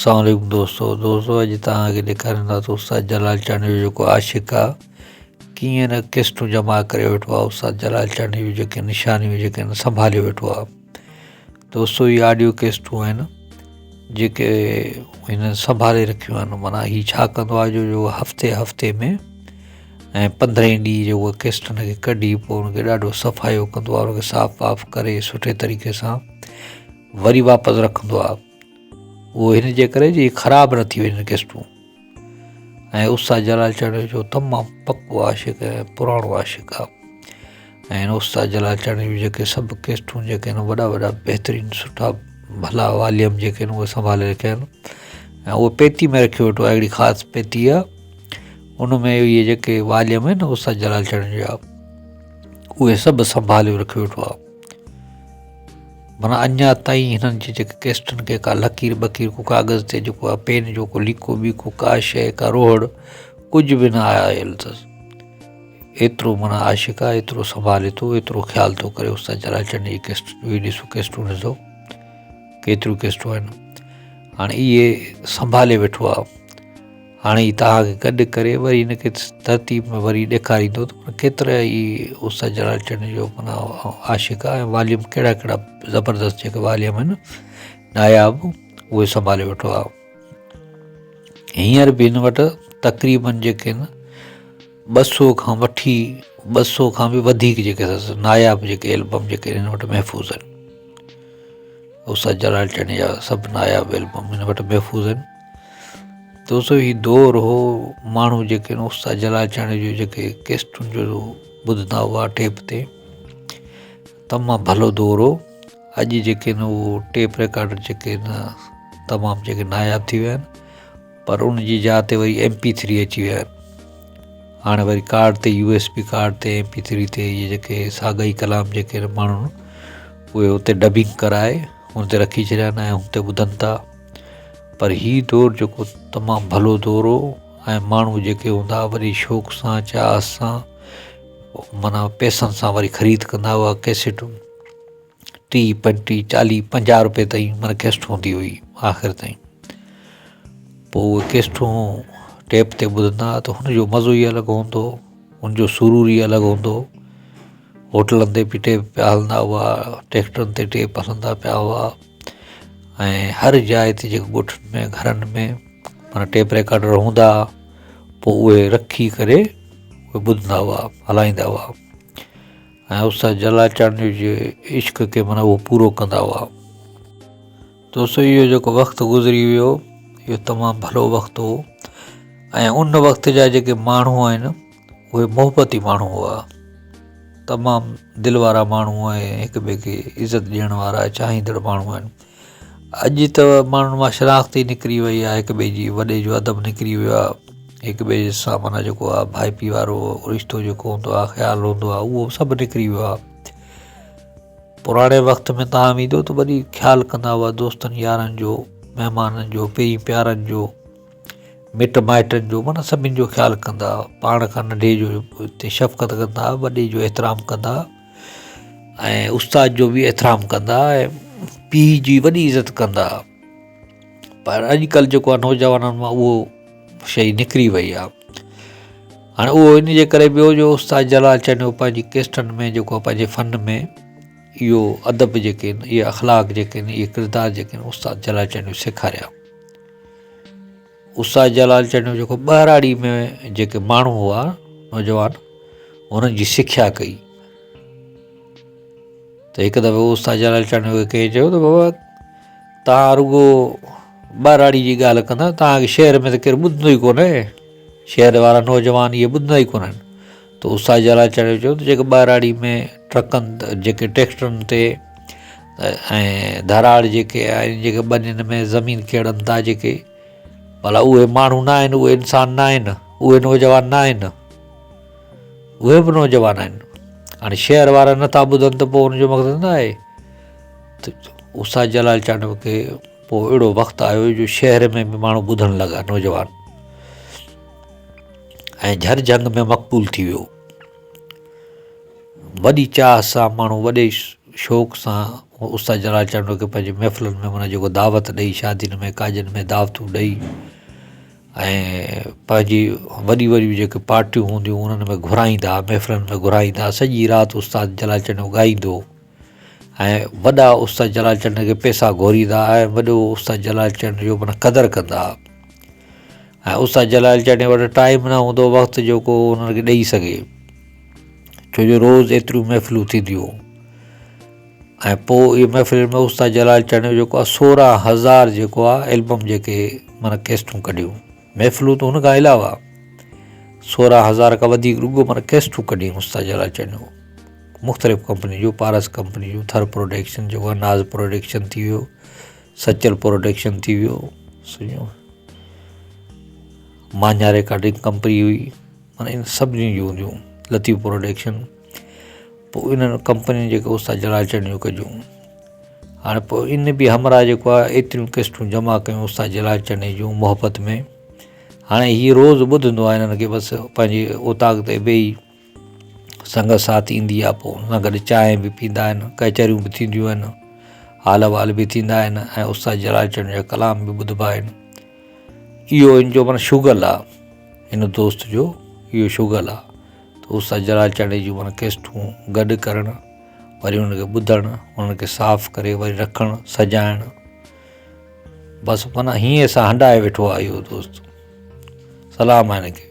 السلام عليڪم دوستو دوستو اڄ توهان کي ڏيکاريندا ته استاد جلال چانڊيو جيڪو عاشق آ ڪيئن نه قسطون جمع ڪري ويٺو آ استاد جلال چانڊيو جون جيڪي نشانيون جيڪي آهن سنڀالي ويٺو آ دوستو هي آڊيو قسطون آهن جيڪي هن سنڀالي رکيون آهن معنيٰ هي ڇا ڪندو آ جو جو هفتي هفتي ۾ ۽ پندرهين ڏينهن جو اهي قسطن کي ڪڍي پوء ان کي ڏاڍو صفايو ڪندو آ ان کي صاف واف ڪري سٺي طريقي سان وري واپس رکندو آ اهو هن جي ڪري جي خراب نه ٿي وڃن قسطون ۽ استاد جلال چانڊيو جو تمام پڪو عاشق ۽ پراڻو عاشق آ ۽ هن استاد جلال چانڊيو جون جيڪي سڀ قسطون جيڪي آهن وڏا وڏا بهترين سٺا ڀلا واليم جيڪي آهن اهي سنڀالي رکيا آهن ۽ اهو پيتي ۾ رکيو ويٺو آهي اهڙي خاص پيتي آ ان ۾ اهي جيڪي واليم آهن استاد جلال چانڊيو جا اهي سڀ سنڀالي رکيو ويٺو آ معنيٰ اڃا تائين هنن جي جيڪي ڪيسٽن کي ڪا لڪير ٻڪير ڪو ڪاغذ تي جيڪو آهي پين جو ڪو ليڪو ٻيڪو ڪا شيء ڪا روهڙ ڪجهه به نه آيل اٿس ايترو معنيٰ عاشق آهي ايترو سنڀالي ٿو ايترو خيال ٿو ڪري استاد جلال چنڊ جي ڪيسٽ جو هي ڏسو ڪيسٽون ڏسو ڪيتريون ڪيسٽون آهن هاڻي اهي سنڀالي ويٺو آهي هاڻي هي توهان کي گڏ ڪري وري هن کي ترتيب ۾ وري ڏيکاريندو ته ڪيترا ئي استاد جلال چنڊ جو معنيٰ عاشق آهي ۽ واليوم ڪهڙا ڪهڙا زبردست جيڪي واليوم آهن ناياب اهي سنڀالي ويٺو آهي هينئر به هن وٽ تقريبن جيڪي آهن ٻه سو کان وٺي ٻه سو کان به وڌيڪ جيڪي اٿس ناياب جيڪي البم جيڪي هن وٽ محفوظ آهن استاد جلال چنڊ جا سڀ ناياب البم هن وٽ محفوظ آهن دوستو هي دور هو ماڻهو جيڪي آهن استاد جلال چانڊيو جون جيڪي ڪيسٽون جو ٻڌندا هئا ٽيپ تي تمام ڀلو دور هو اڄ جيڪي آهن اهو ٽيپ رڪارڊر جيڪي آهن تمام جيڪي ناياب ٿي ويا آهن پر ان جي جاء تي وري ايم پي ٿري اچي ويا آهن هاڻي وري ڪارڊ تي يو ايس بي ڪارڊ تي ايم پي ٿري تي اهي جيڪي ساڳا ئي ڪلام جيڪي آهن ماڻهن اهي اتي ڊبنگ ڪرائي ان تي رکي ڇڏيا آهن ۽ اتي ٻڌن ٿا پر هي دور جيڪو تمام ڀلو دور هو ۽ ماڻهو جيڪي هوندا هئا وڏي شوق سان چاهه سان معنيٰ پئسن سان وري خريد ڪندا هئا ڪيسيٽون ٽيهه پنجٽيهه چاليهه پنجاهه روپئي تائين معنيٰ ڪيسٽ هوندي هئي آخر تائين پوء اهي ڪيسٽون ٽيپ تي ٻڌندا هئا ته هن جو مزو ئي الڳ هوندو هو ان جو سرور ئي الڳ هوندو هو هوٽلن تي به ٽيپ پيا هلندا هئا ٽريڪٽرن تي ٽيپ هلندا پيا هئا ۽ هر جاء تي جيڪو ڳوٺن ۾ گهرن ۾ معنيٰ ٽيپ رڪارڊر هوندا هئا پوء اهي رکي ڪري اهي ٻڌندا هئا هلائيندا هئا ۽ استاد جلال چانڊيو جي عشق کي معنيٰ اهو پورو ڪندا هئا دوستو اهو جيڪو وقت گذري ويو اهو تمام ڀلو وقت هو ۽ ان وقت جا جيڪي ماڻهو آهن اهي محبتي ماڻهو هئا تمام دل وارا ماڻهو ۽ هڪ ٻئي کي عزت ڏيڻ وارا چاهيندڙ ماڻهو آهن اڄ ته ماڻهن مان شناخت ئي نڪري وئي آهي هڪ ٻئي جي وڏي جو ادب نڪري ويو آهي هڪ ٻئي سان معنيٰ جيڪو آهي ڀائپي وارو رشتو جيڪو هوندو آهي خيال هوندو آهي اهو سڀ نڪري ويو آهي پراڻي وقت ۾ توهان ويندو ته وڏي خيال ڪندا هئا دوستن يارن جو مهمانن جو پرين پيارن جو مٽ مائٽن جو معنيٰ سڀني جو خيال ڪندا هئا پاڻ کان ننڍي جو تي شفقت ڪندا هئا وڏي جو احترام ڪندا هئا ۽ استاد جو به احترام ڪندا هئا ۽ پيء جي وڏي عزت ڪندا هئا پر اڄڪلهه جيڪو آهي نوجوانن مان اهو شيء نڪري وئي آهي هاڻي اهو ان جي ڪري ٻيو جو استاد جلال چانڊيو پنهنجي ڪيسٽن ۾ جيڪو پنهنجي فن ۾ اهو ادب جيڪي آهن اهي اخلاق جيڪي آهن اهي ڪردار جيڪي آهن استاد جلال چانڊيو سيکاريا استاد جلال چانڊيو جيڪو ٻهراڙي ۾ جيڪي ماڻهو هئا نوجوان انهن جي سکيا ڪئي ته هڪ دفعو استاد جلال چانڊيو کي ڪنهن چيو ته بابا توهان رڳو ٻهراڙي جي ڳالهه ڪندا توهان کي شهر ۾ ته ڪير ٻڌندو ئي ڪونهي شهر وارا نوجوان اهي ٻڌندا ئي ڪونهن ته استاد جلال چانڊيو چيو ته جيڪي ٻهراڙي ۾ ٽرڪن جيڪي ٽريڪٽرن تي ۽ ڌراڙ جيڪي آهن جيڪي ٻنين ۾ زمين کيڙن ٿا جيڪي ڀلا اهي ماڻهو نه آهن اهي انسان نه آهن اهي نوجوان نه آهن اهي به نوجوان آهن هاڻي شهر وارا نٿا ٻڌن ته پوء ان جو مقصد نه آهي ته استاد جلال چانڊيو کي پوء اهڙو وقت آيو جو شهر ۾ به ماڻهو ٻڌڻ لڳا نوجوان ۽ جھر جھنگ ۾ مقبول ٿي ويو. وڏي چاهه سان ماڻهو وڏي شوق سان استاد جلال چانڊيو کي پنهنجي محفلن ۾ معنيٰ جيڪو دعوت ڏئي شادين ۾ ڪاڄن ۾ دعوتون ڏئي ۽ پنهنجي وڏي وڏيون جيڪي پارٽيون هونديون انهن ۾ گهرائيندا محفلن ۾ گهرائيندا سڄي رات استاد جلال چانڊيو ڳائيندو ۽ وڏا استاد جلال چانڊيو کي پئسا گهوريندا ۽ وڏو استاد جلال چانڊيو جو معنيٰ قدر ڪندا ۽ استاد جلال چانڊيو وٽ ٽائيم نه هوندو وقت جيڪو انهن کي ڏئي سگهي ڇو جو روز ايتريون محفلون ٿينديون ۽ پوء اهي محفلن ۾ استاد جلال چانڊيو جيڪو آهي 16000 جيڪو آهي البم جيڪي معنيٰ ڪيسٽون ڪڍيون محفلون ته هن کان علاوه 16000 کان وڌيڪ رڳو معنيٰ ڪيسٽون ڪڍيون استاد جلال چانڊيو مختلف ڪمپني جو پارس ڪمپني جو ٿر پروڊڪشن جيڪو آهي ناز پروڊڪشن ٿي ويو سچل پروڊڪشن ٿي ويو سمجهو مانجها رڪارڊنگ ڪمپني هئي معنيٰ ان سڀني جون هونديون لطيف پروڊڪشن پوء انهن ڪمپنين جيڪي استاد جلال چنڙيون ڪجون هاڻي پوء ان به همراهه جيڪو آهي ايتريون قسطون جمع ڪيون استاد جلال چنڙي جون محبت ۾ هاڻي هي روز ٻڌندو آهي انهن کي بس پنهنجي اوطاق تي ويهي سنگت ساٿ ايندي آهي پوء ان سان گڏ چانهه به پيئندا آهن ڪچهريون به ٿينديون آهن حال احوال به ٿيندا آهن ۽ استاد جلال چنڙي جا ڪلام به ٻڌبا آهن اهو هن جو معنيٰ شغل آ هن دوست جو اهو شغل آ ته استاد جلال چانڊيي جون معنيٰ ڪيسٽون گڏ ڪرڻ وري انهن کي ٻڌڻ انهن کي صاف ڪري وري رکڻ سجائڻ بس معنيٰ هيئن سان هنڊائي ويٺو آ اهو دوست سلام آ هن کي.